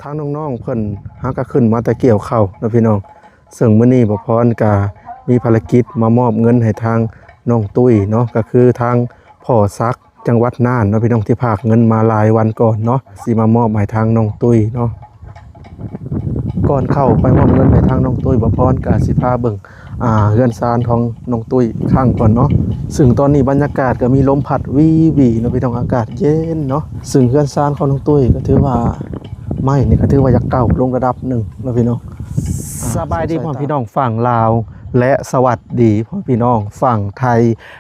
ທາງນ້ອງໆເພິ່ນຫາກະຂຶ້ນມາແຕ່ກ່ຽວເຂົ້າເນາະພີ່ນ້ອງ, ເຊິ່ງມື້ນີ້ບ່າວພອນກະມີພາລະກິດມາມອບເງິນໃຫ້ທາງນ້ອງຕຸ້ຍເນາະ, ກະຄືທາງພໍ່ສັກ ຈັງຫວັດນ່ານເນາະພີ່ນ້ອງ ທີ່ຝາກເງິນມາຫຼາຍວັນກ່ອນເນາະ, ຊິມາມອບໃຫ້ທາງນ້ອງຕຸ້ຍເນາະ. ກ່ອນເຂົ້າໄປມອບເງິນໃຫ້ທາງນ້ອງຕຸ້ຍ ບ່າວພອນກະຊິພາເບິ່ງ ອ່າ ເຮືອນຊານຂອງນ້ອງຕຸ້ຍອີກຄັ້ງກ່ອນເນາະ. ເຊິ່ງຕອນນີ້ບັນຍາກາດກໍມີລົມພັດວີໆເນາະພີ່ນ້ອງ, ອາກາດເຢັນເນາະ. ເຊິ່ງເຮືອນຊານຂອງນ້ອງຕຸ້ຍກໍຖືວ່າໄມ້ນີ້ກໍຖືວ່າຢາກເກົ່າລົງລະດັບໜຶ່ງເນາະພີ່ນ້ອງ. ສະບາຍດີພໍ່ແມ່ພີ່ນ້ອງຝັ່ງລາວ ແລະ ສະຫວັດດີພໍ່ແມ່ພີ່ນ້ອງຝັ່ງໄທ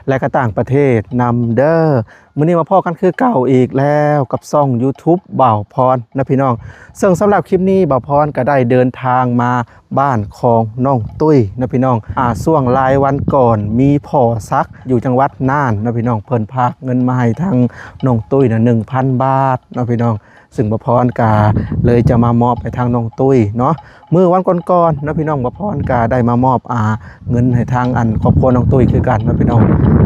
ແລະ ກໍຕ່າງປະເທດນຳເດີ້. ມື້ນີ້ມາພໍ້ກັນຄືເກົ່າອີກແລ້ວກັບຊ່ອງ YouTube ບ່າວພອນນະພີ່ນ້ອງ. ເຊິ່ງສຳລັບຄລິບນີ້ ບ່າວພອນກໍໄດ້ເດີນທາງມາບ້ານຂອງນ້ອງຕຸ້ຍນະພີ່ນ້ອງ. ອາ ຊ່ວງຫຼາຍວັນກ່ອນມີພໍ່ສັກຢູ່ຈັງຫວັດນ່ານນະພີ່ນ້ອງ, ເພິ່ນຝາກເງິນມາໃຫ້ທາງນ້ອງຕຸ້ຍນະ ໜຶ່ງພັນບາດເນາະພີ່ນ້ອງ. ເຊິ່ງບ່າວພອນກະເລີຍຈະມາມອບໃຫ້ທາງນ້ອງຕຸ້ຍເນາະ. ມື້ວັນກ່ອນໆເນາະພີ່ນ້ອງ, ບ່າວພອນກະໄດ້ມາມອບ ອ່າ ເງິນໃຫ້ທາງ ອັນ ຄອບຄົວນ້ອງຕຸ້ຍຄືກັນເນາະພີ່ນ້ອງ.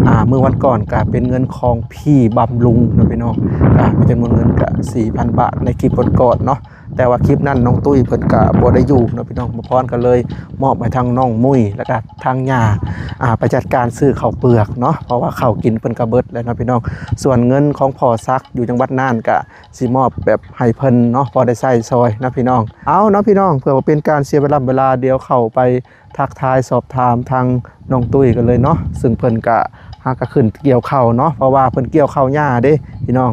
ອ່າ ມື້ວັນກ່ອນກະເປັນເງິນຂອງພີ່ບຳລຸງເນາະພີ່ນ້ອງ, ກະມີຈຳນວນເງິນກະສີ່ພັນບາດໃນຄລິບກ່ອນໆເນາະ. ແຕ່ວ່າຄລິບນັ້ນນ້ອງຕຸ້ຍເພິ່ນກະບໍ່ໄດ້ຢູ່ເນາະພີ່ນ້ອງ, ບ່າວພອນກະເລີຍມອບໃຫ້ທາງນ້ອງມຸ້ຍ ແລ້ວກະທາງຍ່າ ອ່າ ໄປຈັດການຊື້ເຂົ້າເປືອກເນາະ, ເພາະວ່າເຂົ້າກິນເພິ່ນກະເບິດແລ້ວເນາະພີ່ນ້ອງ. ສ່ວນເງິນຂອງພໍ່ສັກຢູ່ຈັງຫວັດນ່ານກະ ຊິມອບແບບໃຫ້ເພິ່ນເນາະ ພໍໄດ້ໃຊ້ຊ່ອຍເນາະພີ່ນ້ອງ. ເອົາເນາະພີ່ນ້ອງ, ເພື່ອບໍ່ເປັນການເສຍເວລາເວລາ, ດຽວເຂົ້າໄປທັກທາຍສອບຖາມທາງນ້ອງຕຸ້ຍກັນເລີຍເນາະ. ເຊິ່ງເພິ່ນກະຫາກະຂຶ້ນກ່ຽວເຂົ້າເນາະ, ເພາະວ່າເພິ່ນກ່ຽວເຂົ້າຫຍ້າເດ້ພີ່ນ້ອງ.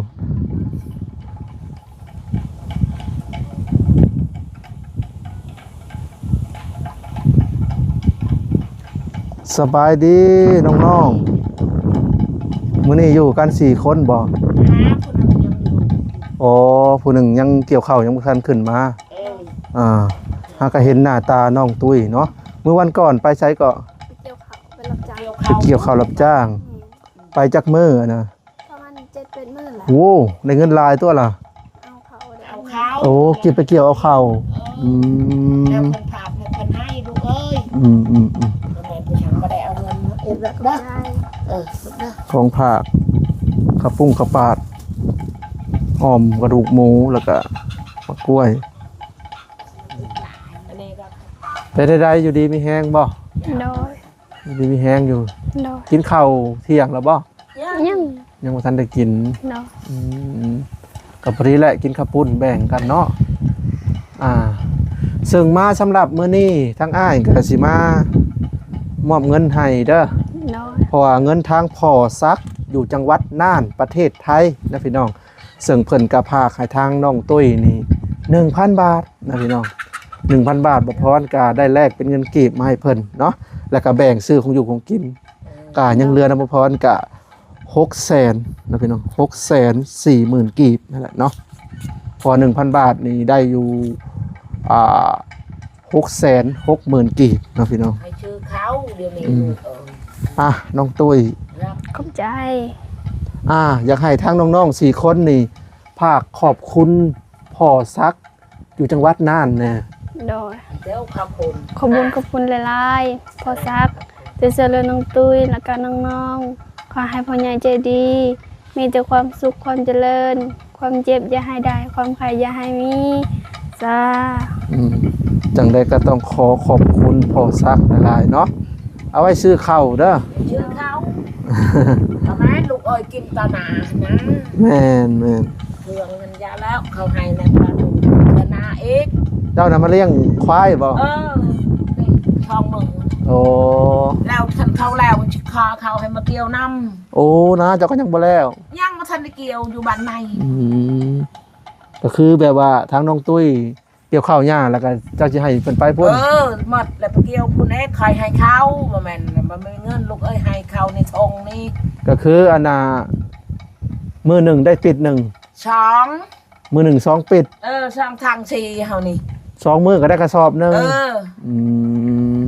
ສະບາຍດີນ້ອງໆ, ມື້ນີ້ຢູ່ກັນສີ່ຄົນບໍ່? ຫາ ຜູ້ໜຶ່ງຍັງຢູ່. ອໍ ຜູ້ໜຶ່ງຍັງກ່ຽວເຂົ້າ ຍັງບໍ່ທັນຂຶ້ນມາ. ເອີ ອ່າ ຫາກະເຫັນໜ້າຕານ້ອງຕຸ້ຍເນາະ. ມື້ວັນກ່ອນໄປໃສເກາະ? ໄປກ່ຽວເຂົ້າ ໄປຮັບຈ້າງ. ກ່ຽວເຂົ້າ ໄປກ່ຽວເຂົ້າຮັບຈ້າງ. ອືມ. ໄປຈັກມື້ນະ? ປະມານເຈັດແປດມື້ແຫຼະ. ໂອ້ ໄດ້ເງິນຫຼາຍຕົວລະ. ເອົາເຂົ້າ ເອົາເຂົ້າ. ໂອ້ ເກັບໄປກ່ຽວເອົາເຂົ້າ. ເອີ ອືມ ແລ້ວເພິ່ນຝາກໃຫ້ເພິ່ນໃຫ້ລູກເອີຍ. ອືມໆໆ ແມ່ນຜູ້ຊ່າງບໍ່ໄດ້ເອົາເງິນມາເອງເດີ. ເອີ ຂອງຝາກ ເຂົ້າປຸ້ງເຂົ້າປາດ ອ້ອມກະດູກໝູ ແລ້ວກະໝາກກ້ວຍ. ເປັນໃດ ຢູ່ດີມີແຮງບໍ່? ໂດຍ. ຢູ່ດີມີແຮງຢູ່. ໂດຍ. ກິນເຂົ້າທ່ຽງແລ້ວບໍ່? ຍັງ ຍັງບໍ່ທັນໄດ້ກິນ. ໂດຍ. ອືມ ກໍພໍດີແຫຼະ ກິນເຂົ້າປຸ້ນແບ່ງກັນເນາະ. ອ່າ ເຊິ່ງມາສຳລັບມື້ນີ້ ທາງອ້າຍກໍຊິມາມອບເງິນໃຫ້ເດີ. ໂດຍ. ເພາະວ່າເງິນທາງພໍ່ສັກຢູ່ຈັງຫວັດນ່ານ ປະເທດໄທນະພີ່ນ້ອງ. ເຊິ່ງເພິ່ນກະຝາກໃຫ້ທາງນ້ອງຕຸ້ຍນີ້ ໜຶ່ງພັນບາດນະພີ່ນ້ອງ, ໜຶ່ງພັນບາດ. ບ່າວພອນກະໄດ້ແລກເປັນເງິນກີບມາໃຫ້ເພິ່ນເນາະ, ແລ້ວກະແບ່ງຊື້ຂອງຢູ່ຂອງກິນ. ກະຍັງເຫຼືອນຳບ່າວພອນກະຫົກແສນນະພີ່ນ້ອງ, ຫົກແສນສີ່ໝື່ນກີບນັ້ນແຫຼະເນາະ. ເພາະວ່າໜຶ່ງພັນບາດນີ້ໄດ້ຢູ່ ອ່າ ຫົກແສນຫົກໝື່ນກີບເນາະພີ່ນ້ອງ. ໃຫ້ຊື່ເຂົາດຽວນີ້. ອືມ ລູກເອີຍ. ອ່ະ ນ້ອງຕຸ້ຍ ຂອບໃຈ. ອ່າ ຢາກໃຫ້ທາງນ້ອງໆສີ່ຄົນນີ້ ຝາກຂອບຄຸນພໍ່ສັກຢູ່ຈັງຫວັດນ່ານແດ່. ໂດຍ. ຂອບຄຸນ ຂອບບຸນຂອບຄຸນຫຼາຍໆ ພໍ່ສັກ ທີ່ຊ່ວຍເຫຼືອນ້ອງຕຸ້ຍ ແລ້ວກະນ້ອງໆ. ຂໍໃຫ້ພໍ່ໃຫຍ່ໃຈດີ ມີແຕ່ຄວາມສຸກຄວາມຈະເລີນ, ຄວາມເຈັບຢ່າໃຫ້ໄດ້, ຄວາມໄຂ້ຢ່າໃຫ້ມີ. ສາ. ອືມ ຈັ່ງໃດກໍຕ້ອງຂໍຂອບຄຸນພໍ່ສັກຫຼາຍໆເນາະ. ເອົາໄວ້ຊື້ເຂົ້າເດີ. ຊື້ເຂົ້າ. ປະມານລູກເອີຍ ກິນຕາໜ້ານະ. ແມ່ນໆ. ເຄື່ອງມັນຢາແລ້ວ ເຂົາໃຫ້ໃນປາດຸເທື່ອໜ້າອີກ. ເຈົ້ານະມາລ້ຽງຄວາຍບໍ່? ເອີ ນີ້ສອງມື້. ໂອ້ ແລ້ວຄັນເຂົາແລ້ວ ມັນຊິຄາເຂົາໃຫ້ມາກ່ຽວນຳ. ໂອ້ ນາເຈົ້າກໍຍັງບໍ່ແລ້ວ? ຍັງບໍ່ທັນໄດ້ກ່ຽວ ຢູ່ບ້ານໃໝ່. ອືມ ກໍຄືແບບວ່າທາງນ້ອງຕຸ້ຍ ກ່ຽວເຂົ້າຫຍ້າ ແລ້ວກໍເຈົ້າຊິໃຫ້ເພິ່ນໄປພຸ້ນ. ເອີ ໝົດແລ້ວໄປກ່ຽວພຸ້ນເດ້ ຂ້ອຍໃຫ້ເຂົາ. ບໍ່ແມ່ນ ບໍ່ມີເງິນລູກເອີຍ ໃຫ້ເຂົາໃນຖົງນີ້. ກໍຄືອັນນ່າ ມື້ໜຶ່ງໄດ້ປິດໜຶ່ງ ສອງ ມື້ໜຶ່ງສອງປິດ. ເອີ ສອງຖັງສີ່ເຮົານີ້ ສອງມື້ກໍໄດ້ກະສອບໜຶ່ງ. ເອີ ອືມ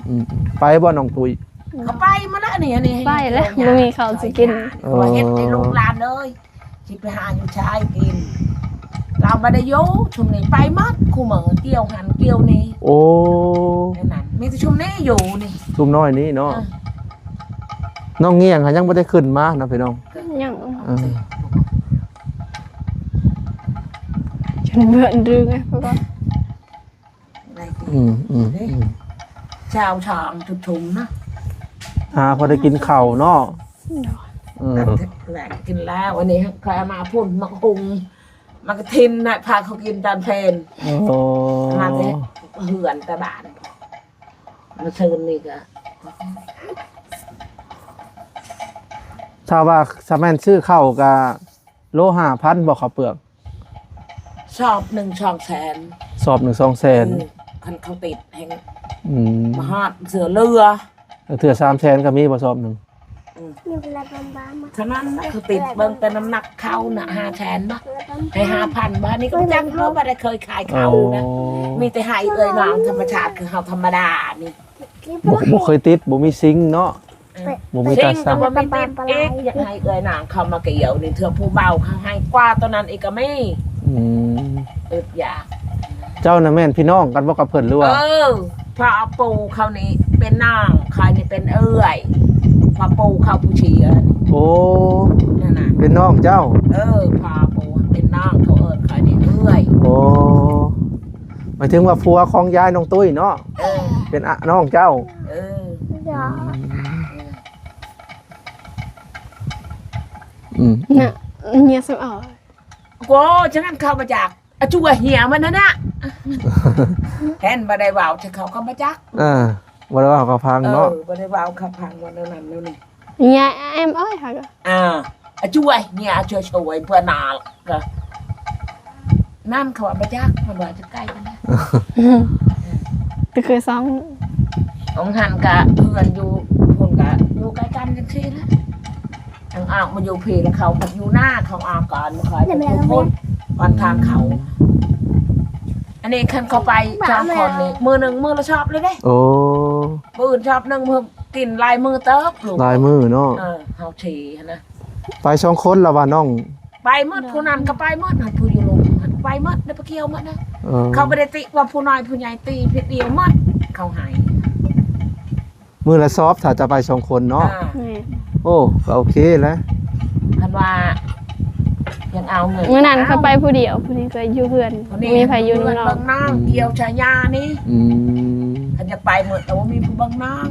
ອືມ ໄປບໍ່ນ້ອງຕຸ້ຍ? ກໍໄປມາແລ້ວນີ້ ອັນນີ້ ໄປແລ້ວ ບໍ່ມີເຂົ້າຊິກິນ. ເອີ ວ່າເຮັດໃຫ້ລູກຫຼານເອີຍ ຊິໄປຫາຢູ່ຊາຍກິນ ລາວບໍ່ໄດ້ຢູ່ຊຸມນີ້ ໄປໝົດ ຄູ່ມື້ກ່ຽວຫັ້ນກ່ຽວນີ້. ໂອ້ ນັ້ນ ມີແຕ່ຊຸມນີ້ຢູ່ນີ້ ຊຸມນ້ອຍນີ້ເນາະ. ເອີ ນ້ອງງຽງຫາຍັງບໍ່ໄດ້ຂຶ້ນມາເນາະພີ່ນ້ອງ. ຍັງ. ເອີ ຈະ ເບື່ອນດຶງໄປກ່ອນ. ອືມ ອືມ ອືມ ຊາວສອງຈຸດທຸ່ມນະ ຫາພໍໄດ້ກິນເຂົ້າເນາະ. ໂດຍ ອືມ ແລ້ວກິນແລ້ວ ອັນນີ້ຂ້ອຍເອົາມາພຸ້ນ ໝາກຫຸ່ງ ໝາກກະທິນນະ ພາເຂົາກິນຕອນເພນ. ໂອ້ ມາແຕ່ເຮືອນແຕ່ບ້ານ ມາເຊີນນີ້ກະ ຖ້າວ່າ ຖ້າແມ່ນຊື້ເຂົ້າກະ ໂລຫ້າພັນບໍ່ ເຂົ້າເປືອກ? ສອບໜຶ່ງສອງແສນ ສອບໜຶ່ງສອງແສນ. ເອີ ຄັນເຂົາຕິດແຮງ ອືມ ມາຮອດເສືອເຫຼືອ ເທື່ອສາມແສນກໍມີບໍ່ ສອບໜຶ່ງ? ອືມ ເທົ່ານັ້ນນະ ເຂົາຕິດເບິ່ງແຕ່ນ້ຳໜັກເຂົ້ານະ ຫ້າແສນບໍ່ ໃຫ້ຫ້າພັນບໍ່. ນີ້ກໍຈັກເນາະ ບໍ່ໄດ້ເຄີຍຂາຍເຂົ້ານະ. ອໍ ມີແຕ່ໃຫ້ເອື້ອຍນ້ອງທຳມະຊາດ ຄືເຮົາທຳມະດານີ້ ບໍ່ ບໍ່ເຄີຍຕິດ ບໍ່ມີຊິງເນາະ. ເອີ ບໍ່ມີຕາສັງ ຊິງກໍບໍ່ມີຕິດອີກ. ຢາກໃຫ້ເອື້ອຍນາງເຂົ້າມາກ່ຽວນີ້ ເທື່ອຜູ້ເບົາເຂົາໃຫ້ກວ່າຕອນນັ້ນອີກກໍມີ. ອືມ ອຶດຢາກ. ເຈົ້ານະແມ່ນພີ່ນ້ອງກັນບໍ່ກັບເພິ່ນ ຫຼືວ່າ? ເອີ ພໍ່ປູ່ເຂົານີ້ເປັນນ້ອງ ຂ້ອຍນີ້ເປັນເອື້ອຍ. ພໍ່ປູ່ເຂົາຜູ້ເສຍ. ໂອ້ ນັ້ນນະ ເປັນນ້ອງເຈົ້າ? ເອີ ພໍ່ປູ່ເປັນນ້ອງ ເຂົາເອີ້ນຂ້ອຍນີ້ເອື້ອຍ. ໂອ້ ໝາຍເຖິງວ່າຜົວຂອງຍາຍນ້ອງຕຸ້ຍເນາະ? ເອີ ເປັນອະ ນ້ອງເຈົ້າ. ເອີ ອືມ ອືມ ນະ ເມຍສຳອອຍ. ໂອ້ ຈັ່ງນັ້ນເຂົາມາຈາກ ອາ ຈົວເຮຍມັນຫັ້ນນະ ເຫັນບໍ່ໄດ້ເວົ້າ ຈະເຂົາກໍມາຈັກ. ເອີ ບໍ່ໄດ້ເວົ້າເຂົາຟັງເນາະ. ເອີ ບໍ່ໄດ້ເວົ້າເຂົາຟັງວ່າແນວນັ້ນແນວນີ້. ຍາແອມເອີຍ ອ່າ ອາ ຈວຍ ເນຍ ອາ ຈວຍ ຊວຍ ເພື່ອນາ ກໍ ນັ້ນເຂົາວ່າບໍ່ຈັກ ເພິ່ນວ່າຈະໃກ້ກັນນະ ແຕ່ເຄີຍສ່ອງ ຂອງຫັ້ນກະເຮືອນຢູ່ພຸ້ນກະຢູ່ໃກ້ກັນຈັ່ງຊີ້ນະ. ທາງອອກມາຢູ່ພີ້ ແລ້ວເຂົາພັດຢູ່ນາ ເຂົາອອກກ່ອນ ມາຄອຍຢູ່ພຸ້ນ ກ່ອນທາງເຂົ້າ. ອັນນີ້ຄັນເຂົາໄປສອງຄົນນີ້ ມື້ໜຶ່ງມື້ລະຊອບເລີຍເດ້. ໂອ້ ມື້ອື່ນຊອບໜຶ່ງ ມື້ ກິນຫຼາຍມື້ເຕີບລູກ ຫຼາຍມື້ເນາະ. ເອີ ເຮົາເທຫັ້ນນະ ໄປສອງຄົນລະວ່ານ້ອງ ໄປໝົດ. ເອີ ຜູ້ນັ້ນກໍໄປໝົດ ຫັ້ນ ຜູ້ຢູ່ລົມຫັ້ນໄປໝົດ ໄດ້ໄປກ່ຽວໝົດນະ. ເອີ ເຂົາບໍ່ໄດ້ຕິວ່າຜູ້ນ້ອຍຜູ້ໃຫຍ່ ຕີຜິດດຽວໝົດ ເຂົາໃຫ້. ມື້ລະຊອບ ຖ້າຈະໄປສອງຄົນເນາະ. ອ່າ ແມ່ນ ໂອ້ ກໍໂອເຄແຫຼະ. ຄັນວ່າ ຍັງເອົາເງິນ ມື້ນັ້ນເຂົາໄປຜູ້ດຽວ ຜູ້ນີ້ກໍຢູ່ເຮືອນ ບໍ່ມີໃຜຢູ່ນຳນ້ອງ ເບິ່ງນ້ອງ ອືມ ກ່ຽວຊາຍານີ້. ອືມ ຄັນຢາກໄປໝົດ ແຕ່ວ່າມີຜູ້ເບິ່ງນ້ອງ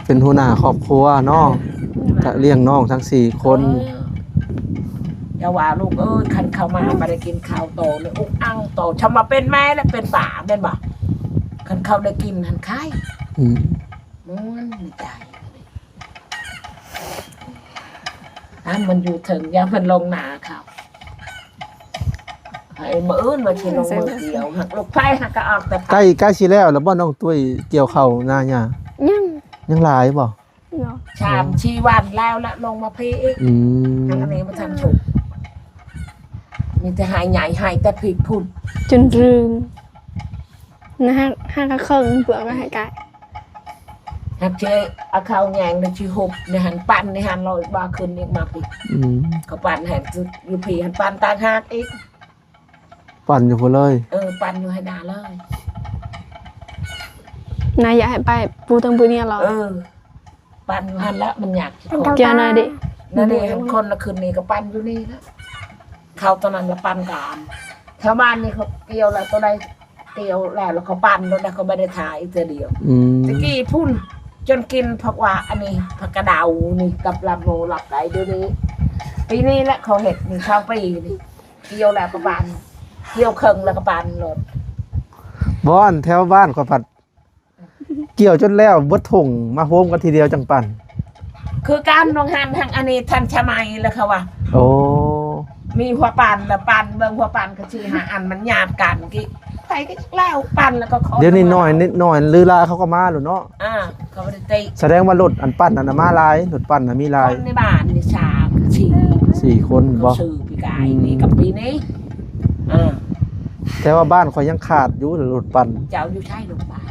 ເປັນຫົວໜ້າຄອບຄົວເນາະ ເອີ ກະລ້ຽງນ້ອງທັງສີ່ຄົນ. ເອີ ຢ່າວ່າລູກເອີຍ ຄັນເຂົ້າມາບໍ່ໄດ້ກິນເຂົ້າໂຕນີ້ ອຸກອັ່ງໂຕ ຊຳວ່າເປັນແມ່ ແລະ ເປັນປ້າແມ່ນບໍ່? ຄັນເຂົາໄດ້ກິນຫັ້ນຄາຍ ອືມ ມ່ວນໃນໃຈ. ອັນມັນຢູ່ເທິງ ຢ່າມັນລົງໜ້າເຂົາ ໃຫ້ມື້ອື່ນວ່າຊິລົງມື້ດຽວ ຫາກລູກໄຟຫາກກະອອກແຕ່ ໃກ້ ໃກ້ຊິແລ້ວລະບໍ່ ນ້ອງຕຸ້ຍ ກ່ຽວເຂົ້ານາຫຍ້າ? ຍັງ ຍັງຫຼາຍບໍ່? ເນາະ ສາມສີ່ວັນແລ້ວລະ ລົງມາພີ້ອີກ. ອືມ ທາງອັນນີ້ບໍ່ທັນສຸກ ມີແຕ່ໄຮ່ໃຫຍ່ ໄຮ່ແຕ່ພີ້ພຸ້ນ ຈົນລຶງນະ ຫາກ ຫາກະເຄິ່ງເປືອກກໍໃຫ້ກາຍ ຫາກຊິເອົາເຂົ້າແຍງ ແລ້ວຊິຫຸບໃນຫັ້ນ ປັ່ນໃນຫັ້ນ ລອຍບາຂຶ້ນອີກມາພີ້. ອືມ ເຂົາປັ່ນໃຫ້ຢູ່ພີ້ຫັ້ນ ປັ່ນຕ່າງຫາກອີກ. ປັ່ນຢູ່ພຸ້ນເລີຍ. ເອີ ປັ່ນຢູ່ໃຫ້ນາເລີຍ. ນາຢາກໃຫ້ໄປປູເທິງປູນີ້ລະ. ເອີ ປັ່ນຢູ່ຫັ້ນລະ ມັນຍາກ. ກ່ຽວໜ້ອຍເດ. ນັ້ນເດ ຄົນລະຂຶ້ນນີ້ກໍປັ່ນຢູ່ນີ້ລະ. ເຂົ້າຕອນນັ້ນລະປັ່ນການ ແຖວບ້ານນີ້ເຂົາກ່ຽວລະ ໂຕໃດກ່ຽວແລ້ວ ແລ້ວເຂົາປັ່ນໂລດ ເຂົາບໍ່ໄດ້ຖ້າອີກເທື່ອດຽວ. ອືມ ແຕ່ກີ້ພຸ້ນ ຈົນກິນຜັກຫວ່າ ອັນນີ້ ຜັກກະເດົານີ້ ກັບລຳໂມລຳໄກ່. ດຽວນີ້ ປີນີ້ແຫຼະເຂົາເຮັດນີ້ ຊາວປີນີ້. ກ່ຽວແລ້ວກໍປັ່ນ ກ່ຽວເຄິ່ງແລ້ວກໍປັ່ນໂລດ. ບໍ່ ອັນແຖວບ້ານຂ້ອຍພັດ ກ່ຽວຈົນແລ້ວເບິດທົ່ງ ມາໂຮມກັນທີດຽວຈັ່ງປັ່ນ. ຄືກັນ ໂຮງງານທາງອັນນີ້ທັນສະໄໝແລ້ວເຂົາວ່າ. ໂອ້ ມີຫົວປັ່ນລະປັ່ນ ເບິ່ງຫົວປັ່ນກໍສີ່ຫ້າອັນ ມັນຍາດກັນກີ້ ໃຜກໍຢາກແລ້ວ ປັ່ນແລ້ວກໍຂໍ. ດຽວນີ້ໜ້ອຍນິດໜ້ອຍ ຫຼືຫຼາຍເຂົາກໍມາໂລດເນາະ. ອ່າ ເຂົາບໍ່ໄດ້ຕິ ສະແດງວ່າລົດອັນປັ່ນນັ້ນນະມາຫຼາຍ ລົດປັ່ນນະມີຫຼາຍ. ຄົນໃນບ້ານນີ້ສາມ ສີ່ ສີ່ຄົນບໍ່? ຊື້ປີກາຍນີ້ກັບປີນີ້. ອ່າ ແຕ່ວ່າບ້ານຂ້ອຍຍັງຂາດຢູ່ລົດປັ່ນ. ເຈົ້າຢູ່ໃສລົດປັ່ນ?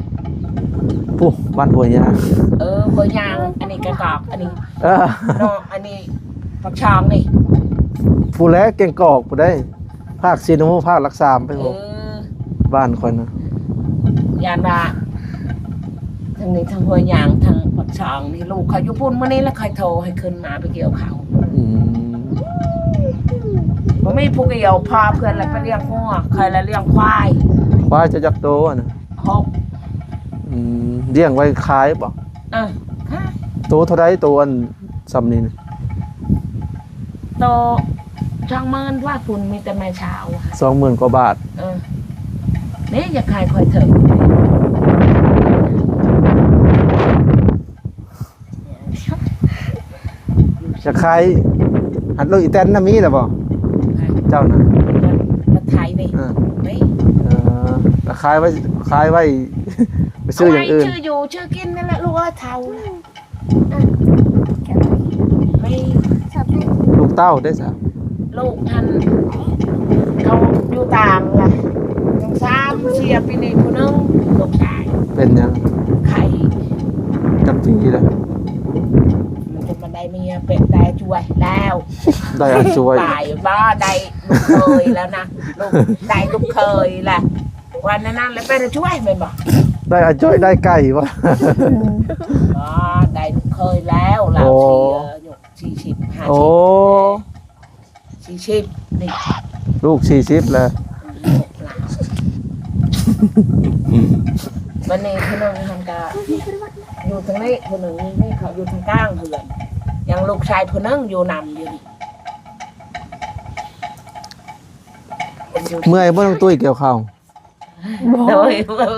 ພຸ້ນ ບ້ານຫ້ວຍຍາງ. ເອີ ຫ້ວຍຍາງ ອັນນີ້ກະກອກ ອັນນີ້ ເອີ ເນາະ ອັນນີ້ປາກຊ່ອງນີ້ ພຸ້ນແຫຼະ ແກ້ງກອກພຸ້ນໃດ. ພາກສີໜູ ພາກຫຼັກສາມໄປ. ເອີ ບ້ານຂ້ອຍນະ ຢ້ານວ່າທາງນີ້ ທາງຫ້ວຍຍາງ ທາງປາກຊ່ອງນີ້ ລູກເຂົາຢູ່ພຸ້ນ. ມື້ນີ້ລະຂ້ອຍໂທໃຫ້ຂຶ້ນມາໄປກ່ຽວເຂົ້າ. ອືມ ມີຜູ້ກ່ຽວພາເພື່ອນລະໄປລ້ຽງງົວ ຂ້ອຍລະລ້ຽງຄວາຍ. ຄວາຍເຈົ້າຈັກໂຕຫັ້ນນະ? ຫົກ. ອືມ ລ້ຽງໄວ້ຂາຍບໍ່? ເອີ ຂາຍ. ໂຕເທົ່າໃດ ໂຕອັນຊ່ຳນີ້ນະ? ໂຕສອງໝື່ນກວ່າພຸ້ນ ມີແຕ່ແມ່ສາວ. ສອງໝື່ນກວ່າບາດ. ເອີ ນີ້ຢາກຂາຍຂ້ອຍເຖິງ. ຈະຂາຍ ຫັດລົດອີແຕນນະ ມີແລ້ວບໍ່? ໃຜ? ເຈົ້ານະ ລົດໄຖນີ້. ເອີ ມີ. ເອີ ຂາຍໄວ້ ຂາຍໄວ້ ໄປຊື້ຢ່າງອື່ນ. ເອົາໄວ້ຊື້ຢູ່ຊື້ກິນນັ້ນແຫຼະ ລູກເອີຍ ເຖົ້າແລ້ວ. ອືມ ມີ. ລູກເຕົ້າເດ້ຊະ? ລູກຫັ້ນ ເຂົາຢູ່ຕ່າງລະ ຍັງສາມເສຍປີນີ້ຜູ້ໜຶ່ງ ລູກຊາຍ. ເປັນຫຍັງ? ໄຂ້. ຈັກປີລະ? ມັນຈະມາໄດ້ເມຍເປັນໄດ້ຊ່ວຍແລ້ວ. ໄດ້ອັນຊ່ວຍ ຕາຍບໍ່ໄດ້ລູກເຂີຍແລ້ວນະ. ລູກ ໄດ້ລູກເຂີຍລະ ວ່າແນວນັ້ນລະ ເປັນຊ່ວຍແມ່ນບໍ່? ໄດ້ອັນຊ່ວຍ ໄດ້ໄກ່ບໍ່? ບໍ່ ໄດ້ລູກເຂີຍແລ້ວ ລາວເສຍອາຍຸ ສີ່ສິບ ຫ້າສິບ. ໂອ້ ສີ່ສິບນີ້ ລູກສີ່ສິບແລ້ວ. ອືມ ລູກຫຼານ ບັດນີ້ຜູ້ໜຶ່ງຫັ້ນກະຢູ່ທາງນີ້ ຜູ້ໜຶ່ງຢູ່ນີ້ ເຂົາຢູ່ທາງກາງເຮືອນ. ຍັງລູກຊາຍຜູ້ໜຶ່ງຢູ່ນຳຢູ່ນີ້. ເມື່ອຍບໍ່ ນ້ອງຕຸ້ຍ ກ່ຽວເຂົ້າ? ບໍ່ ໂດຍ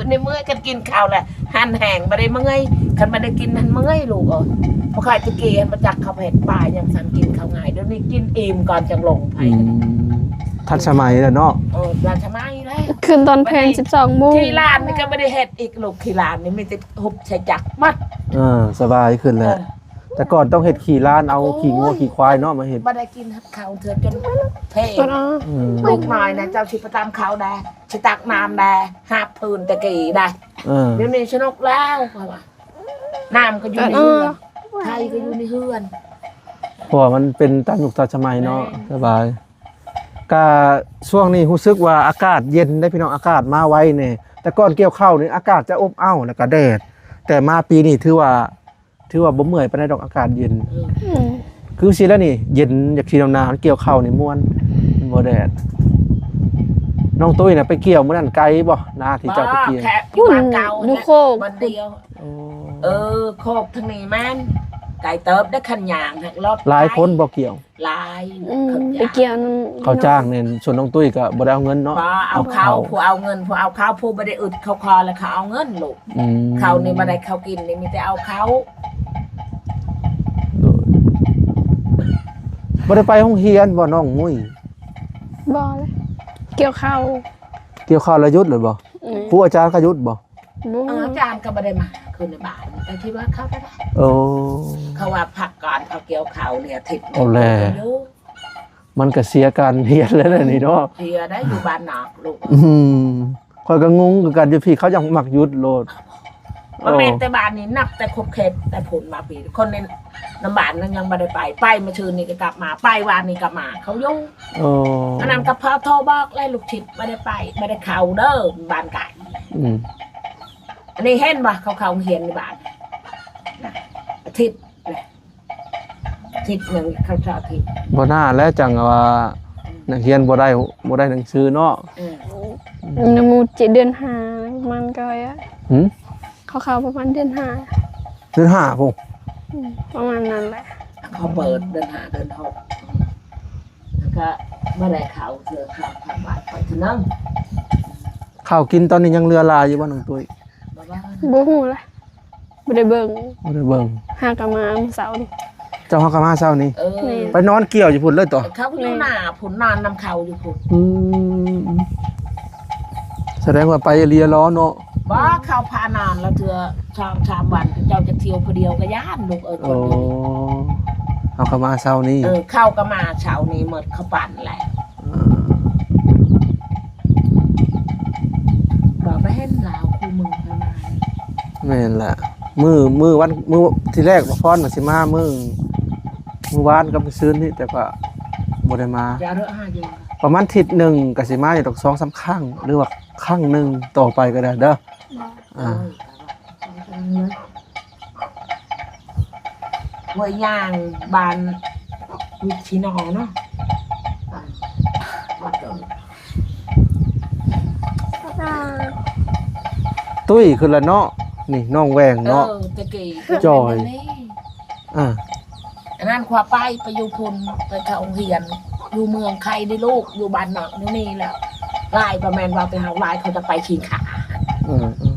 ໃນເມື່ອຍ ຄັນກິນເຂົ້າລະຫັນແຮງ ບໍ່ໄດ້ເມື່ອຍ. ຄັນບໍ່ໄດ້ກິນຫັ້ນເມື່ອຍລູກເອີຍ. ບໍ່ຄ່ອຍແຕ່ກີ້ ບໍ່ຈັກເຂົາເຮັດປາຫຍັງຊັ້ນ ກິນເຂົ້າງ່າຍ. ດຽວນີ້ກິນອີ່ມກ່ອນຈັ່ງລົງໄປ. ອືມ ທັນສະໄໝແລ້ວເນາະ. ເອີ ທັນສະໄໝແລ້ວ. ຂຶ້ນຕອນເພນສິບສອງໂມງ. ທີ່ລານນີ້ກໍບໍ່ໄດ້ເຮັດອີກລູກ ທີ່ລານນີ້ມີແຕ່ຮຸບໃສ່ຈັກໝົດ. ເອີ ສະບາຍຂຶ້ນແລ້ວ. ເອີ ແຕ່ກ່ອນຕ້ອງເຮັດຂີ້ລ້ານ ເອົາ ໂອ້ຍ ຂີ້ງົວຂີ້ຄວາຍເນາະມາເຮັດ. ບໍ່ໄດ້ກິນເຂົ້າເທື່ອຈົນເພ. ອືມ ລູກນ້ອຍນະ ເຈົ້າຊິໄປຕຳເຂົ້າແດ່ ຊິຕັກນ້ຳແດ່ ຫາບພື້ນແຕ່ກີ້ໄດ໋. ເອີ ດຽວນີ້ສະໜຸກແລ້ວ ເພາະວ່ານ້ຳກໍຢູ່ໃນເຮືອນ ເອີ ໄຟກໍຢູ່ໃນເຮືອນ ເພາະວ່າມັນເປັນຕາມຍຸກຕາມສະໄໝເນາະ. ແມ່ນ ສະບາຍ. ກະຊ່ວງນີ້ຮູ້ສຶກວ່າອາກາດເຢັນເດ້ພີ່ນ້ອງ ອາກາດມາໄວແດ່. ແຕ່ກ່ອນກ່ຽວເຂົ້ານີ້ອາກາດຈະອົບອ້າວ ແລ້ວກະແດດ ແຕ່ມາປີນີ້ຖືວ່າ ຖືວ່າບໍ່ເມື່ອຍປານໃດດອກ ອາກາດເຢັນ. ເອີ ອືມ ຄືຊິແລ້ວນີ້ ເຢັນ ຢາກຊິໜາວໆ ກ່ຽວເຂົ້ານີ້ມ່ວນ ມັນບໍ່ແດດ. ນ້ອງຕຸ້ຍນະໄປກ່ຽວມື້ນັ້ນໄກບໍ່ ນາທີ່ເຈົ້າໄປກ່ຽວ? ບໍ່ ແຄ່ຢູ່ບ້ານເກົ່າ ຢູ່ໂຄກ ບ້ານດຽວ. ໂອ້ ເອີ ໂຄກທາງນີ້ແມ່ນໄກເຕີບເດ້ ຄັນຍ່າງຫັກລົດ. ຫຼາຍຄົນບໍ່ກ່ຽວ? ຫຼາຍ. ອືມ ໄປກ່ຽວນຳ ເຂົາຈ້າງນີ້ ສ່ວນນ້ອງຕຸ້ຍກໍບໍ່ໄດ້ເອົາເງິນເນາະ. ບໍ່ ເອົາເຂົາ ເອົາເຂົາ ຜູ້ເອົາເງິນ ຜູ້ເອົາເຂົາ ຜູ້ບໍ່ໄດ້ອຶດເຂົາຄອ ແລ້ວເຂົາເອົາເງິນລູກ. ອືມ ເຂົານີ້ບໍ່ໄດ້ເຂົາກິນນີ້ ມີແຕ່ເອົາເຂົາ. ໂດຍ. ບໍ່ໄດ້ໄປໂຮງຮຽນບໍ່ນ້ອງມຸ້ຍ? ບໍ່ເລີຍ ກ່ຽວເຂົ້າ. ກ່ຽວເຂົ້າແລ້ວຢຸດເລີຍບໍ່? ອືມ ຄູອາຈານກໍຢຸດບໍ່? ບໍ່ ເອີ ອາຈານກໍບໍ່ໄດ້ມາຄືນໃນບ້ານ ແຕ່ທີ່ວ່າເຂົາກໍໄດ້. ໂອ້ ເຂົາວ່າພັກກ່ອນ ເຂົາກ່ຽວເຂົ້ານີ້ອາທິດໜຶ່ງ. ເອົາແລ້ວ ມັນກໍເສຍການຮຽນແລ້ວນີ້ເນາະ. ເສຍໄດ້ຢູ່ບ້ານນອກລູກ. ອືມ ຂ້ອຍກໍງົງຄືກັນ ຢູ່ພີ້ເຂົາຍັງມັກຢຸດໂລດ. ບໍ່ແມ່ນແຕ່ບ້ານນີ້ ນັບແຕ່ຂົບເຂດແຕ່ພຸ້ນມາພີ້ ຄົນໃນ ນຳບ້ານນັ້ນຍັງບໍ່ໄດ້ໄປ ໄປມື້ຊືນນີ້ກໍກັບມາ ໄປວານນີ້ກໍມາ ເຂົາຢູ່. ໂອ້ ອັນນັ້ນກໍພໍໂທບອກແລ້ວ ລູກສິດບໍ່ໄດ້ໄປ ບໍ່ໄດ້ເຂົ້າເດີ ບ້ານໄກ. ອືມ ອັນນີ້ເຫັນບໍ່ ເຂົາເຂົ້າໂຮງຮຽນໃນບ້ານ ອາທິດແຫຼະ ອາທິດໜຶ່ງເຂົາເຈົ້າອາທິດ. ບໍ່ໜ້າແລ້ວ ຈັ່ງວ່າ ອືມ ນັກຮຽນບໍ່ໄດ້ ບໍ່ໄດ້ໜັງສືເນາະ. ອືມ ອືມ ຍັງໝູ່ເຈັດເດືອນຫ້າ ມັນກໍ ຫື? ເຂົາເຂົ້າປະມານເດືອນຫ້າ ເດືອນຫ້າພຸ້ນ. ອືມ ປະມານນັ້ນແຫຼະ ເຂົາເປີດເດືອນຫ້າເດືອນຫົກ ແລ້ວກໍບໍ່ໄດ້ເຂົ້າເທື່ອ ເຂົ້າທາງບ້ານຂ້ອຍເທື່ອໜຶ່ງ. ເຂົ້າກິນຕອນນີ້ຍັງເຫຼືອຫຼາຍຢູ່ບໍ່ນ້ອງຕຸ້ຍ? ບໍ່ ບໍ່ຮູ້ລະ ບໍ່ໄດ້ເບິ່ງ ບໍ່ໄດ້ເບິ່ງ. ຫາກໍມາມື້ເຊົ້ານີ້. ເຈົ້າຫາກໍມາເຊົ້ານີ້? ເອີ ແມ່ນ ໄປນອນກ່ຽວຢູ່ພຸ້ນເລີຍຕົວະ? ເຂົາຢູ່ ແມ່ນ ໜ້າພຸ້ນ ນອນນຳເຂົາຢູ່ພຸ້ນ. ອືມ ສະແດງວ່າໄປເລຍລໍເນາະ. ບໍ່ ເຂົາພານອນລະເທື່ອສອງສາມວັນ ເຈົ້າຈະທ່ຽວຜູ້ດຽວກໍຢ້ານລູກເອີຍ. ໂອ້ ເຂົາກໍມາເຊົ້ານີ້. ເອີ ເຂົາກໍມາເຊົ້ານີ້ໝົດ ເຂົາປັ່ນແຫຼະ. ອ່າ ບໍ່ໄປເຫັນລາວຄູ່ມື້ເພິ່ນມາ. ແມ່ນລະ ມື້ ມື້ວັນ ມື້ທີແລກພອນວ່າຊິມາ ມື້ ມື້ວານກັບມື້ຊືນນີ້ ແຕ່ກໍບໍ່ໄດ້ມາ. ປະມານທິດໜຶ່ງກໍຊິມາຢູ່ດອກ ສອງສາມຄັ້ງ ຫຼືວ່າຄັ້ງໜຶ່ງຕໍ່ໄປກໍໄດ້ເດີ. ອ່າ ຫ້ວຍຍາງ ບ້ານວິດຊີນໍເນາະ. ຕຸ້ຍຂຶ້ນລະເນາະ. ນີ້ນ້ອງແຫວ່ງເນາະ ເອີ ແຕ່ກີ້ຈ່ອຍ ອັນນັ້ນນີ້ ອ່າ ອັນນັ້ນຂວາໄປ ໄປຢູ່ພຸ້ນ ໄປເຂົ້າໂຮງຮຽນ ຢູ່ເມືອງໄຄເດ້ລູກ ຢູ່ບ້ານນອກຢູ່ນີ້ແຫຼະ. ຫຼາຍ ບໍ່ແມ່ນວ່າແຕ່ເຮົາຫຼາຍ ເຂົາຈະໄປຊິງຂາ. ເອີ ເອີ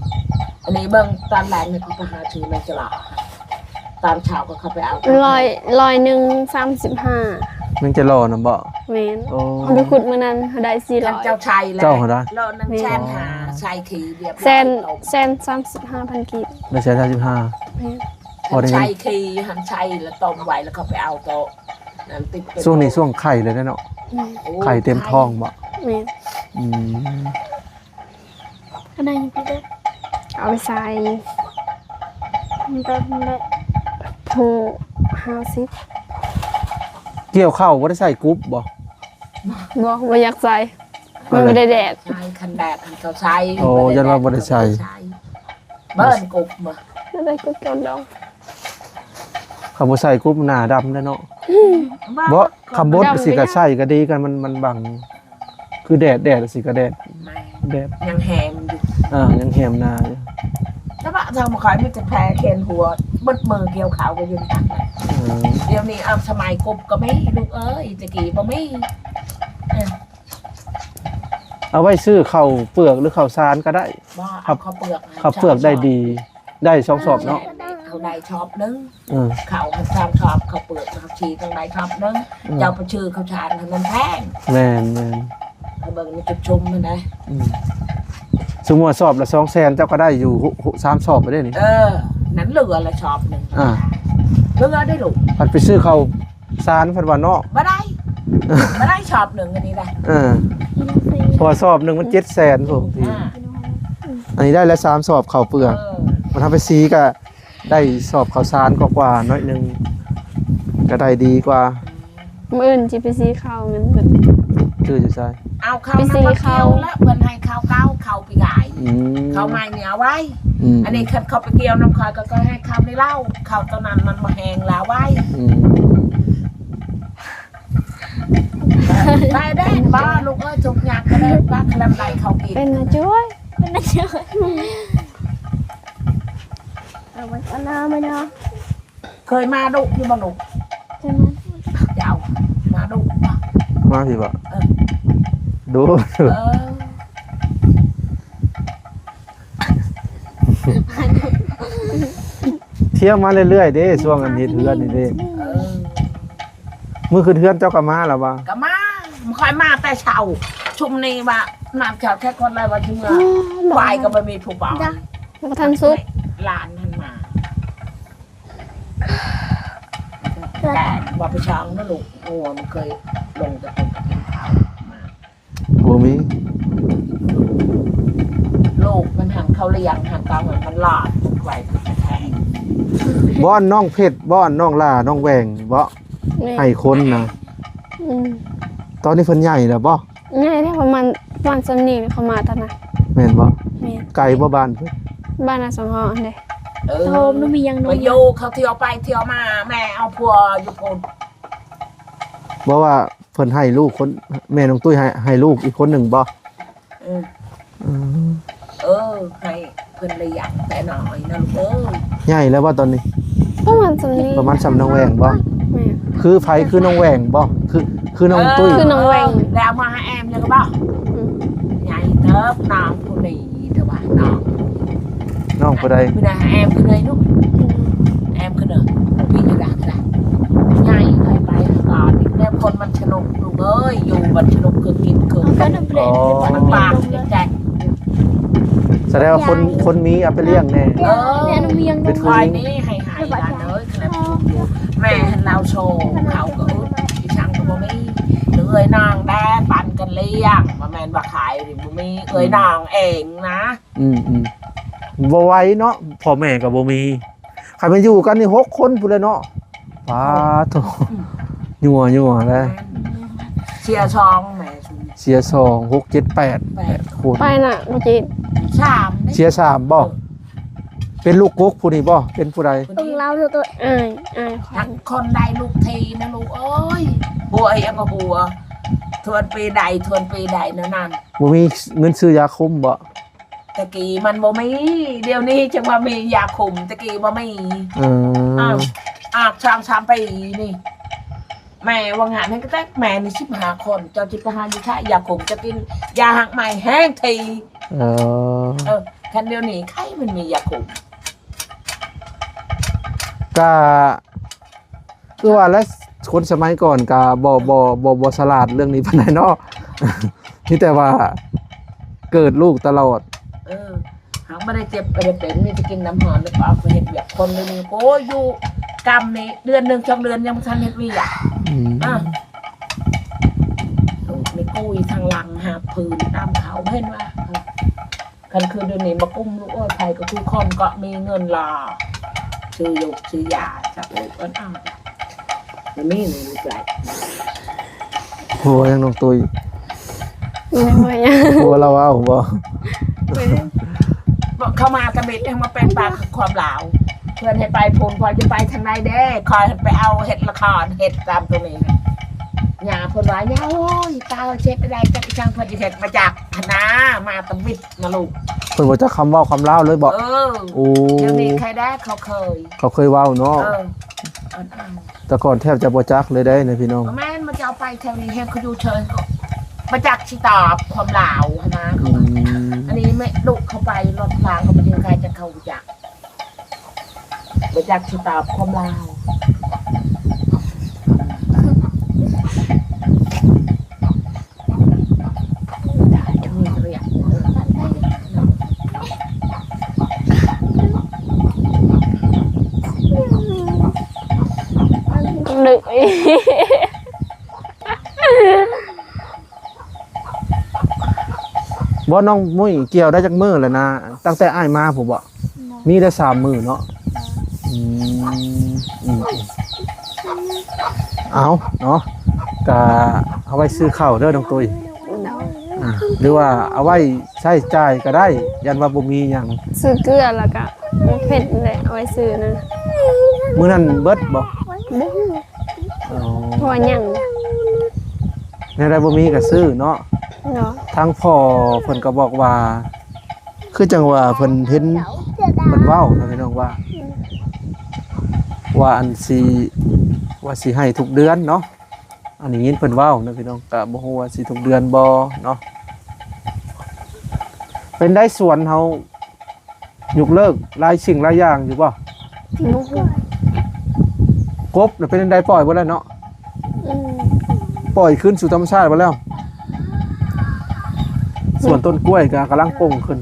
ອັນນີ້ເບິ່ງຕອນແລງນີ້ ເຂົາໄປຫາຊື້ໃນຕະຫຼາດ ຕອນເຊົ້າກໍເຂົ້າໄປເອົາ ຮ້ອຍ ຮ້ອຍໜຶ່ງ ສາມສິບຫ້າ. ຍັງຈະຫຼໍ່ນຳບໍ່? ແມ່ນ. ໂອ້ ເຮົາໄປຂຸດມື້ນັ້ນ ເຮົາໄດ້ສີ່ຮ້ອຍ. ເຈົ້າໃຊ້ແລ້ວ ເຈົ້າຫັ້ນນະ ຫຼໍ່ໜຶ່ງແສນຫ້າ ໃຊ້ຂີ້ລຽບ ແສນ ແສນສາມສິບຫ້າພັນກີບ. ໜຶ່ງແສນສາມສິບຫ້າ. ແມ່ນ. ພໍໄດ້ ໃຊ້ຂີ້ຫັ້ນ ໃຊ້ແລ້ວຕົ້ມໄວ້ ແລ້ວເຂົາໄປເອົາໂຕະນັ້ນຕິດ. ຊ່ວງນີ້ຊ່ວງໄຂ່ເລີຍເນາະ. ແມ່ນ. ໂອ້ ໄຂ່ເຕັມທ້ອງບໍ່? ແມ່ນ. ອືມ ອັນໃດຢູ່ພີ້ເດີ ເອົາໄປໃສ່ ມັນກໍ ມັນໄດ້ ໂພ ຫ້າສິບ. ກ່ຽວເຂົ້າບໍ່ໄດ້ໃສ່ກຸບບໍ່? ບໍ່ ບໍ່ຢາກໃສ່ ມັນບໍ່ໄດ້ແດດ. ໃສ່ຄັນແດດມັນກໍໃສ່. ໂອ້ ຢ້ານວ່າບໍ່ໄດ້ໃສ່ ບໍ່ໄດ້ໃສ່. ເບິ່ງກຸບມາ ບໍ່ໄດ້ກຸບຕອນດອງ. ຄັນບໍ່ໃສ່ກຸບໜ້າດຳເດ້ເນາະ. ບໍ່ ຄຳບົດຊິກະໃສ່ກະດີ ຄັນມັນ ມັນບັງ ຄືແດດ ແດດຊິກະແດດ. ແມ່ນ. ແດດຍັງແຮມຢູ່. ອ່າ ຍັງແຮມໜ້າຢູ່. ແຕ່ວ່າທາງບໍ່ຄ່ອຍມີແຕ່ແຜ່ແຂນຫົວ ເບິດມື້ກ່ຽວເຂົ້າກໍຢູ່ນັ້ນ. ເອີ ດຽວນີ້ເອົາສະໄໝກົບກໍມີ ລູກເອີຍ ແຕ່ກີ້ບໍ່ມີ. ເອີ ເອົາໄວ້ຊື້ເຂົ້າເປືອກ ຫຼື ເຂົ້າສານກໍໄດ້. ບໍ່ ເອົາເຂົ້າເປືອກ ເຂົ້າເປືອກໄດ້ດີ ໄດ້ສອງສອບເນາະ. ເອີ ເຂົາໄດ້ສອບໜຶ່ງ. ເອີ ເຂົ້າສາມສອບ ເຂົ້າເປືອກເຮົາຊິຕ້ອງໄດ້ສອບໜຶ່ງ. ເຈົ້າໄປຊື້ເຂົ້າສານຫັ້ນມັນແພງ. ແມ່ນໆ. ເຮົາເບິ່ງໃນຈຸດຊຸມຫັ້ນນະ. ອືມ ສົມມຸດວ່າສອບລະສອງແສນ ເຈົ້າກໍໄດ້ຢູ່ ຫົກ ຫົກ ສາມສອບໄປເດ້ນີ້. ເອີ ນັ້ນເຫຼືອລະສອບໜຶ່ງ. ອ່າ ເຫຼືອໄດ້ລູກ ພັດໄປຊື້ເຂົ້າ ສານເພິ່ນວ່າເນາະ. ບໍ່ໄດ້ ບໍ່ໄດ້ສອບໜຶ່ງອັນນີ້ນະ. ເອີ ເພາະວ່າສອບໜຶ່ງມັນເຈັດແສນພຸ້ນ. ອ່າ ອັນນີ້ໄດ້ລະສາມສອບເຂົ້າເປືອກ. ເອີ ມັນທຳໄປສີກະໄດ້ສອບເຂົ້າສານກວ່າໆໜ້ອຍໜຶ່ງ ກະໄດ້ດີກວ່າ. ມື້ອື່ນຊິໄປສີເຂົ້າ ເງິນເບິດ. ຊື້ຢູ່ໃສ? ເອົາເຂົ້າ ໄປສີເຂົ້າ ນຳເຂົາແລ້ວ ເພິ່ນໃຫ້ເຂົ້າເກົ່າ ເຂົ້າປີກາຍ. ອືມ ເຂົ້າໃໝ່ນີ້ເອົາໄວ້. ອືມ ອັນນີ້ຄັນເຂົາໄປກ່ຽວນຳຂ້ອຍ ກໍ ກໍໃຫ້ເຂົ້າໃນເລົ້າ ເຂົ້າຕອນນັ້ນມັນບໍ່ແຫ້ງລະໄວ້. ອືມ ໄດ້ເດ້ ບໍ່ລູກເອີຍ ທຸກຍາກກໍໄດ້ ວ່າຄະລຳໄດ້ເຂົ້າກິນ ເປັນນະຈ້ອຍ ເປັນນະຈ້ອຍ. ເອົາໄວ້ຕອນໜ້າໄວ້ເນາະ. ເຄີຍມາດຸຢູ່ບໍ່ລູກ? ເຄີຍມາ. ເຈົ້າມາດຸບໍ່? ມາພີ້ບໍ່? ເອີ ດຸ. ເອີ ທ່ຽວມາເລື້ອຍໆເດ້ ຊ່ວງອັນເຮັດເຮືອນນີ້ເດ້. ເອີ ມື້ຂຶ້ນເຮືອນເຈົ້າກໍມາລະບໍ່? ກໍມາ ຂ້ອຍມາແຕ່ເຊົ້າ ຊຸມນີ້ວ່າ ນານເຈົ້າແທ້ຄົນໃດວ່າຊິເມືອ ອືມ ຄວາຍກໍບໍ່ມີຜູ້ເປົ່າ ບໍ່ທັນສຸກ ຫຼານຫັ້ນມາ. ແຕ່ວ່າໄປຊ່າງນະລູກ ງົວມັນເຄີຍລົງແຕ່ເພິ່ນກໍກິນເຂົ້າມາ ບໍ່ມີ ລູກມັນຫັ້ນເຂົາລ້ຽງຫັ້ນ ຕາມັນຫຼາດໄວ້ແທ້. ບ່ອນນ້ອງເພັດ ບ່ອນນ້ອງຫຼ້າ ນ້ອງແຫວ່ງບໍ່? ແມ່ນ ໃຫ້ຄົນນະ. ອືມ ຕອນນີ້ເພິ່ນໃຫຍ່ແລ້ວບໍ່? ໃຫຍ່ແລ້ວ ປະມານ ປະມານສ່ຳນີ້ເຂົາມາຕອນນັ້ນ. ແມ່ນບໍ່? ແມ່ນ. ໄກບໍ່ບ້ານເພິ່ນ? ບ້ານນາສອງຮອກຫັ້ນເດ້. ເອີ ໂຮມໜູມີຫຍັງໜູ ໄປຢູ່ ເຂົາທ່ຽວໄປທ່ຽວມາ ແມ່ເອົາຜົວຢູ່ພຸ້ນ. ບໍ່ວ່າເພິ່ນໃຫ້ລູກຄົນ ແມ່ນ້ອງຕຸ້ຍໃຫ້ ໃຫ້ລູກອີກຄົນໜຶ່ງບໍ່? ເອີ ອືມ ເອີ ໃຫ້ ເພິ່ນໄດ້ຢ່າງແຕ່ນ້ອຍນະລູກເອີຍ. ໃຫຍ່ແລ້ວບໍ່ຕອນນີ້? ປະມານສ່ຳນີ້ ປະມານສ່ຳນ້ອງແຫວ່ງບໍ່? ແມ່ນ. ຄືໃຜ? ຄືນ້ອງແຫວ່ງບໍ່? ຄື ຄືນ້ອງຕຸ້ຍ? ເອີ ຄືນ້ອງແຫວ່ງ. ແລ້ວມາຫາແອມຍັງບໍ່? ອືມ ໃຫຍ່ເຕີບນ້ອງຜູ້ນີ້ ແຕ່ວ່ານ້ອງ ນ້ອງຜູ້ໃດ? ຜູ້ໃດ? ຫາແອມຄືເລີຍລູກ. ອືມ ແອມຄືເລີຍ. ປີນີ້ລະ ລະ ໃຫຍ່ໄປ ໄປຫາການອີກແລ້ວ. ຄົນມັນສະໜຸກລູກເອີຍ ຢູ່ມັນສະໜຸກ ຄືກິນຄື ມັນປາກແຈກ ສະແດງວ່າຄົນ ຄົນມີເອົາໄປລ້ຽງແດ່. ເອີ ເປັນຜູ້ຍິງນີ້ໃຫ້ ໃຫ້ຫຼານເອີຍ ຂະໜາດຢູ່ ແມ່ຫັ້ນລາວໂຊເຂົາກໍອຶດ ອີ່ຫຍັງກໍບໍ່ມີ. ເອື້ອຍນ້ອງແດ່ປັນກັນລ້ຽງ ບໍ່ແມ່ນວ່າຂາຍນີ້ບໍ່ມີ ເອື້ອຍນ້ອງເອງນະ. ອືມ ອືມ ບໍ່ໄຫວເນາະ ພໍ່ແມ່ກໍບໍ່ມີ. ຄັນແມ່ນຢູ່ກັນນີ້ຫົກຄົນພຸ້ນແຫຼະເນາະ. ປາໂທ້ ອືມ ຍົວໆແຫຼະ. ເສຍສອງແມ່ ເສຍສອງ ຫົກ ເຈັດ ແປດ ແປດຄົນ. ໄປນະບໍ່ຈິດ ສາມເດ້. ເສຍສາມບໍ່? ເອີ ເປັນລູກກົກຜູ້ນີ້ບໍ່? ເປັນຜູ້ໃດ? ຂອງລາວໂຕ ອ້າຍ ອ້າຍຂອງ ຈັກຄົນໃດລູກທີນະລູກເອີຍ. ຫົວອີ່ຫຍັງກໍຫົວ ທວນປີໃດ ທວນປີໃດແນວນັ້ນ. ບໍ່ມີເງິນຊື້ຢາຄຸມບໍ່? ຕະກີ້ມັນບໍ່ມີ ດຽວນີ້ຈັ່ງວ່າມີຢາຄຸມ ຕະກີ້ບໍ່ມີ. ເອີ ອາ ອາກສອງສາມປີນີ້ ແມ່ວ່າງານໃຫ້ກະແຕກ ແມ່ມີສິບຫ້າຄົນ ເຈົ້າຊິໄປຫາຢູ່ໃສ ຢາຄຸມຈະກິນ ຢາຫັກໄມ້ແຮງທີ. ເອີ ເອີ ຄັນດຽວນີ້ໃຄມັນມີຢາຄຸມ ກະ ຄືວ່າແຫຼະ ຄົນສະໄໝກ່ອນກະບໍ່ ບໍ່ ບໍ່ ບໍ່ສະຫຼາດເລື່ອງນີ້ປານໃດເນາະ ມີແຕ່ວ່າເກີດລູກຕະຫຼອດ. ເອີ ຫາກບໍ່ໄດ້ເຈັບບໍ່ໄດ້ເປັນ ມີແຕ່ກິນນ້ຳຮ້ອນ ແລ້ວກໍເອົາໄປເຮັດວຽກ. ຄົນດຽວນີ້ ໂອ້ຍ ຢູ່ກຳນີ້ ເດືອນໜຶ່ງສອງເດືອນຍັງບໍ່ທັນເຮັດວຽກ. ອືມ ອາ ລູກນີ້ກຸ້ຍທາງຫຼັງ ຫາບຜືນຕາມເຂົາ ເຫັນວ່າ ຄັນຄືດຽວນີ້ມາກຸ້ມລູກເອີຍ ໃຜກໍຄືຄົນກໍມີເງິນລະ ຊື້ຢາ ຊື້ຢາ ຈັກລູກເອີ້ນເອົາ ບໍ່ມີນີ້ລູກຫຼານ. ຜົວຍັງນ້ອງຕຸ້ຍ ບໍ່ ບໍ່ຫຍັງ ຜົວລາວເວົ້າບໍ່? ບໍ່ ເຂົ້າມາຕະບິດ ຍັງມາແປງປາກຄວາມລາວ ເພິ່ນໃຫ້ໄປພຸ້ນ ຂ້ອຍຈະໄປທາງໃດເດ້? ຂ້ອຍຫັ້ນໄປເອົາເຮັດລະຄອນ ເຮັດຕາມຕົວນີ້ນະ ຍ່າເພິ່ນວ່າ ຍ່າເອີຍ ຕາເຮັດໄດ້ຈັກອີ່ຫຍັງ ເພິ່ນຈະເຮັດມາຈາກຫັ້ນນາ ມາຕະບິດນະລູກ. ເພິ່ນບໍ່ຈັກຄຳເວົ້າຄຳລາວເລີຍບໍ? ເອີ ໂອ້ ດຽວນີ້ໃຄແດ່ ເຂົາເຄີຍ ເຂົາເຄີຍເວົ້າເນາະ. ເອີ ແຕ່ກ່ອນແທບຈະບໍ່ຈັກເລີຍໄດ໋ນະພີ່ນ້ອງ. ບໍ່ແມ່ນ ມັນຈະເອົາໄປແຖວນີ້ ແຮງເຂົາຢູ່ເທິງກໍບໍ່ຈັກຊິຕອບຄວາມລາວຫັ້ນນາ. ອືມ ອັນນີ້ແມ່ລູກເຂົາໄປລົດລາງ ເຂົາໄປເດີນຂາຍ ຈັກເຂົາບໍ່ຈັກ ບໍ່ຈັກຊິຕອບຄວາມລາວ. ບໍ່ ນ້ອງມຸ້ຍ ກ່ຽວໄດ້ຈັກມື້ແລ້ວນະ? ຕັ້ງແຕ່ອ້າຍມາພຸ້ນບໍ? ມີໄດ້ສາມມື້ເນາະ. ອືມ ອືມ ເອົາເນາະ ກະເອົາໄວ້ຊື້ເຂົ້າເດີນ້ອງຕຸ້ຍ. ໂດຍ ອ່າ ຫຼືວ່າເອົາໄວ້ໃຊ້ຈ່າຍກໍໄດ້ ຢ້ານວ່າບໍ່ມີຫຍັງ. ຊື້ເກືອ ແລ້ວກະໝາກເຜັດແຫຼະ ເອົາໄວ້ຊື້ນະ. ມື້ນັ້ນເບິດບໍ່? ບໍ່ ອໍ ເພາະວ່າຍັງ ແນວໃດບໍ່ມີກໍຊື້ເນາະ. ເນາະ ທາງພໍ່ເພິ່ນກໍບອກວ່າ ຄືຈັ່ງວ່າເພິ່ນເຫັນເພິ່ນເວົ້ານະພີ່ນ້ອງວ່າ ອືມ ວ່າອັນຊິ ວ່າຊິໃຫ້ທຸກເດືອນເນາະ. ອັນນີ້ຍິນເພິ່ນເວົ້ານະພີ່ນ້ອງ ກະບໍ່ຮູ້ວ່າຊິທຸກເດືອນບໍ່ເນາະ. ເປັນໄດສວນເຮົາ ຍົກເລີກຫຼາຍສິ່ງຫຼາຍຢ່າງຢູ່ບໍ່? ບໍ່ຮູ້. ກົບນະເປັນຈັ່ງໃດ? ປ່ອຍເບິດແລ້ວເນາະ? ອືມ ປ່ອຍຄືນສູ່ທຳມະຊາດເບິດແລ້ວ. ສວນຕົ້ນກ້ວຍກໍກຳລັງປົ່ງຂຶ້ນ.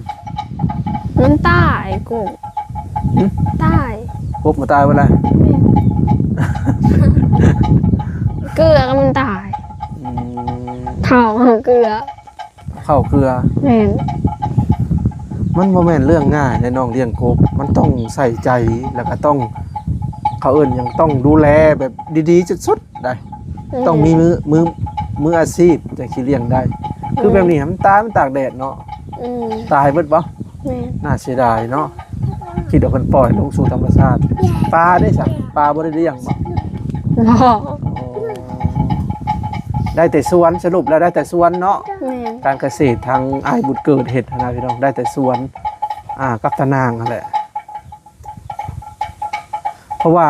ມັນຕາຍກົບ. ຫຶ? ຕາຍ. ກົບມັນຕາຍເບິດແລ້ວ? ແມ່ນ. ເກືອກໍມັນຕາຍ. ອືມ ເຂົ້າເກືອ. ເຂົ້າເກືອ. ແມ່ນ. ມັນບໍ່ແມ່ນເລື່ອງງ່າຍໃດ໋ນ້ອງ ລ້ຽງກົບ ມັນຕ້ອງໃສ່ໃຈ ແລ້ວກໍຕ້ອງ ເຂົາເອີ້ນຫຍັງ ຕ້ອງດູແລແບບດີໆ ສຸດໆ ໄດ໋. ອືມ ຕ້ອງມີມື ມື ມືອາຊີບຈັ່ງຊິລ້ຽງໄດ້. ອືມ ຄືແບບນີ້ມັນຕາຍ ມັນຕາກແດດເນາະ. ອືມ ຕາຍເບິດບໍ່? ແມ່ນ. ໜ້າເສຍດາຍເນາະ. ຄິດວ່າເພິ່ນປ່ອຍລົງສູ່ທຳມະຊາດ. ປາເດ້ຊະ? ປາບໍ່ໄດ້ລ້ຽງບໍ່? ບໍ່. ອໍ ໄດ້ແຕ່ສວນ ສະຫຼຸບແລ້ວໄດ້ແຕ່ສວນເນາະ. ແມ່ນ. ການກະເສດທາງອ້າຍບຸດເກີດເຮັດຫັ້ນນະພີ່ນ້ອງ ໄດ້ແຕ່ສວນ ອ່າ ກັບຕານາງຫັ້ນແຫຼະ. ເພາະວ່າ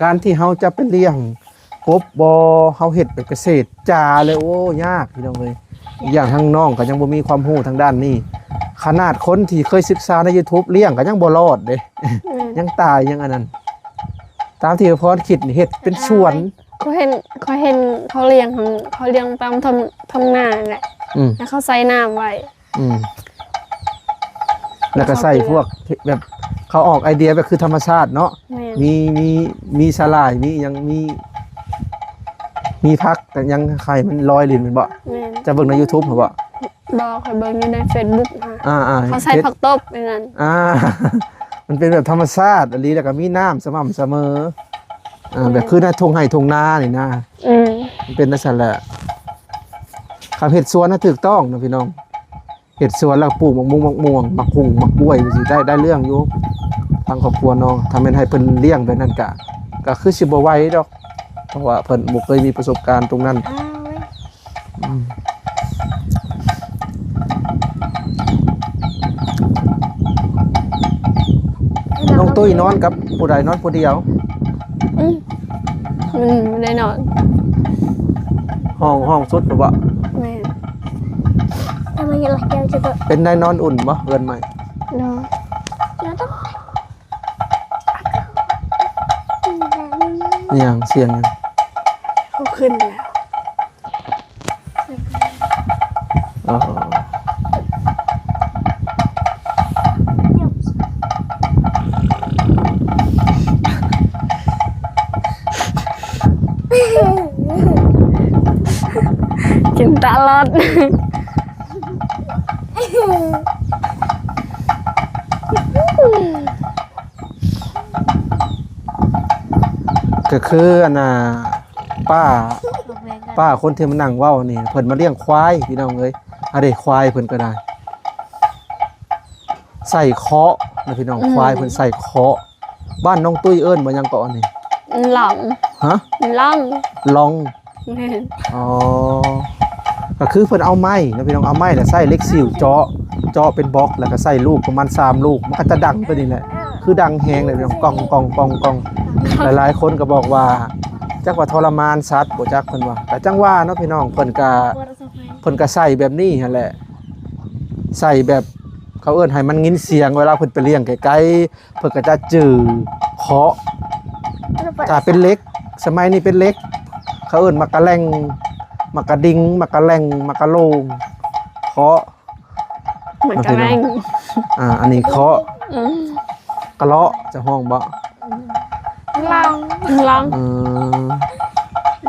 ການທີ່ເຮົາຈະໄປລ້ຽງ ກົບບໍ່ ເຮົາເຮັດເປັນກະເສດຈາເລີຍ ໂອ້ ຍາກພີ່ນ້ອງເອີຍ. ອີກຢ່າງທາງນ້ອງກໍຍັງບໍ່ມີຄວາມຮູ້ທາງດ້ານນີ້ ຂະໜາດຄົນທີ່ເຄີຍສຶກສາໃນຢູທູບລ້ຽງກໍຍັງບໍ່ລອດເດ້. ອືມ ຍັງຕາຍຍັງອັນນັ້ນ. ຕາມທີ່ພອນຄິດນີ້ເຮັດເປັນສວນ. ຂ້ອຍເຫັນ ຂ້ອຍເຫັນເຂົາລ້ຽງ ເຂົາລ້ຽງຕາມທົ່ງ ທົ່ງນາແຫຼະ. ອືມ ແລ້ວເຂົາໃສ່ນ້ຳໄວ້. ອືມ ແລ້ວກໍໃສ່ພວກແບບ ເຂົາອອກໄອເດຍແບບຄືທຳມະຊາດເນາະ. ແມ່ນ. ມີ ມີ ມີສາຫຼ່າຍ ມີຫຍັງ ມີ ມີຜັກ ແຕ່ຫຍັງ ໃຫ້ມັນລອຍຫຼິ້ນແມ່ນບໍ່? ແມ່ນ. ຈະເບິ່ງໃນຢູທູບຫັ້ນບໍ່? ບໍ່ ຂ້ອຍເບິ່ງຢູ່ໃນເຟສບຸກຫັ້ນ. ອ່າໆ ເຂົາໃສ່ຜັກຕົບອັນນັ້ນ. ອ່າ ມັນເປັນແບບທຳມະຊາດອີ່ຫຼີ ແລ້ວກໍມີນ້ຳສະໝ່ຳສະເໝີ. ອ່າ ອືມ ແບບຄືໃນທົ່ງໄຮ່ທົ່ງນານີ້ນະ. ອືມ ມັນເປັນຈັ່ງຊັ້ນແຫຼະ. ຄັນເຮັດສວນນະຖືກຕ້ອງນະພີ່ນ້ອງ. ເຮັດສວນແລ້ວປູກໝາກມຸງໝາກມ່ວງ ໝາກຫຸ່ງໝາກກ້ວຍ ຈັ່ງຊີ້ ໄດ້ ໄດ້ເລື່ອງຢູ່ ທາງຄອບຄົວນ້ອງ. ຖ້າແມ່ນໃຫ້ເພິ່ນລ້ຽງແບບນັ້ນກະ ກະຄືຊິບໍ່ໄຫວດອກ ເພາະວ່າເພິ່ນບໍ່ເຄີຍມີປະສົບການຕົງນັ້ນ. ອືມ ອືມ. ນອນກັບຜູ້ໃດ? ນອນຜູ້ດຽວ? ອືມ ອືມ ບໍ່ໄດ້ນອນ. ຫ້ອງ ຫ້ອງສຸດບໍ່? ແມ່ນ. ເປັນໃດນອນອຸ່ນບໍ່ ເຮືອນໃໝ່? ນອນ. ອີຫຍັງ? ສຽງຫຍັງ? ເຂົາຂຶ້ນແລ້ວ. ອໍ ກິນຕະຫຼອດ. ກໍຄືອັນນ່າ ປ້າ ປ້າຄົນທີ່ມານັ່ງເວົ້ານີ້ ເພິ່ນມາລ້ຽງຄວາຍພີ່ນ້ອງເອີຍ. ອາເດ ຄວາຍເພິ່ນກໍໄດ້ໃສ່ເຄາະນະພີ່ນ້ອງ. ອືມ ຄວາຍເພິ່ນໃສ່ເຄາະ. ບ້ານນ້ອງຕຸ້ຍເອີ້ນວ່າຫຍັງເກາະອັນນີ້? ລອງ. ຮະ? ລອງ. ລອງ. ແມ່ນ. ອໍ ກໍຄືເພິ່ນເອົາໄມ້ເນາະພີ່ນ້ອງ ເອົາໄມ້ແລ້ວໃຊ້ເຫຼັກສິວເຈາະ ເຈາະເປັນບລັອກ ແລ້ວກໍໃສ່ລູກປະມານສາມລູກ ມັນກໍຈະດັງໄປນີ້ແຫຼະ ຄືດັງແຮງເລີຍພີ່ນ້ອງ ກ້ອງໆໆໆ. ຫຼາຍໆຄົນກໍບອກວ່າ ຈັກວ່າທໍລະມານສັດບໍ່ຈັກ ເພິ່ນວ່າ. ກໍຈັ່ງວ່າເນາະພີ່ນ້ອງ ເພິ່ນກໍ ເພິ່ນກໍໃສ່ແບບນີ້ຫັ້ນແຫຼະ ໃສ່ແບບ ເຂົາເອີ້ນໃຫ້ມັນຍິນສຽງ ເວລາເພິ່ນໄປລ້ຽງໄກໆ ເພິ່ນກໍຈະຈື່ເຄາະ. ຖ້າເປັນເຫຼັກ ສະໄໝນີ້ເປັນເຫຼັກ ເຂົາເອີ້ນໝາກກະແຫຼ່ງ ໝາກກະດິງ ໝາກກະແຫຼ່ງ ໝາກກະໂລງ ເຄາະ ໝາກກະແຫຼ່ງ. ອ່າ ອັນນີ້ເຄາະ. ອືມ ກະເລາະ ຈະຮ້ອງບໍ່? ລອງ ລອງ. ເອີ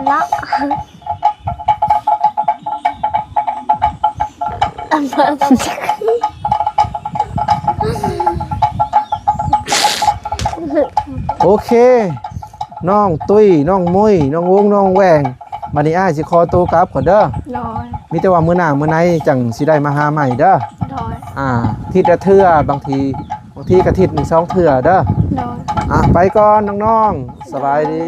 ເລາະ. ໂອເຄ ນ້ອງຕຸ້ຍ ນ້ອງມຸ້ຍ ນ້ອງວົງ ນ້ອງແຫວ່ງ ບັດນີ້ອ້າຍຊິຂໍໂຕກັບກ່ອນເດີ. ໂດຍ. ມີແຕ່ວ່າມື້ໜ້າມື້ໃນຈັ່ງຊິໄດ້ມາຫາໃໝ່ເດີ. ໂດຍ. ອ່າ ທິດລະເທື່ອ ບາງທີ ບາງທີກໍທິດໜຶ່ງສອງເທື່ອເດີ. ໂດຍ. ອ່າ ໄປກ່ອນນ້ອງໆ ສະບາຍດີ.